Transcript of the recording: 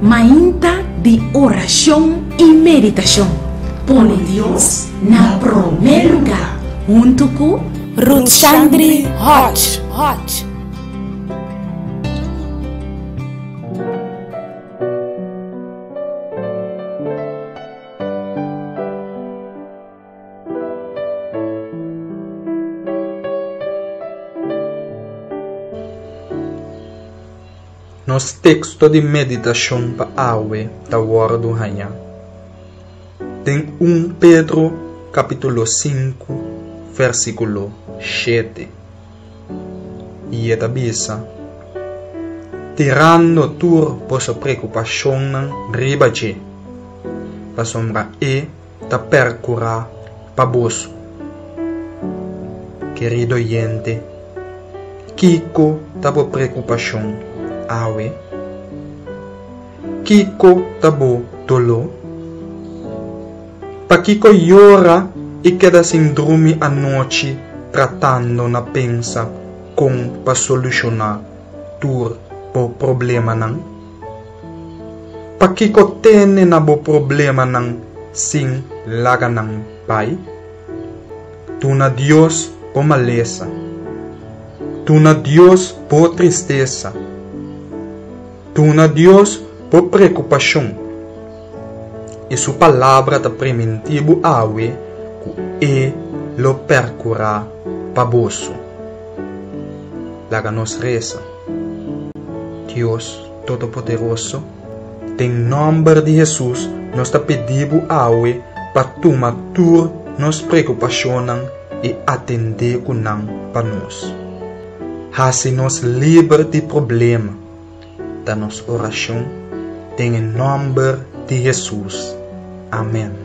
Mainta di orashon i meditashon. Pone Dios na promé lugá huntu ku Ruthshandri Hodge. Nos teksto di meditashon pa awe ta wòrdu hañá den un Pedro kapítulo sinku vèrsikulo shete, i e ta bisa, Tirando tur boso preokupashonnan riba dje, pasobra e ta perkurá pa boso. Kerido oyente, kiko ta bo preokupashon awe? Kiko ta bo doló? Pakiko yora i keda sin drumi anochi tratando na pensa kon pa solushoná tur bo problemanan? Pakiko tene na bo problemanan sin laga nan bai? Duna Dios bo malesa. Duna Dios bo tristesa. Duna Dios bo preokupashon. I su Palabra ta primintí bo awe ku e lo perkurá pa boso. Laga nos resa. Dios Todopoderoso, den nòmber di Hesus nos ta pidi bo awe pa tuma tur nos preokupashonnan i atendé ku nan pa nos. Hasi nos liber di problema, ta nos orashon den e nòmber di Hesus. Amèn.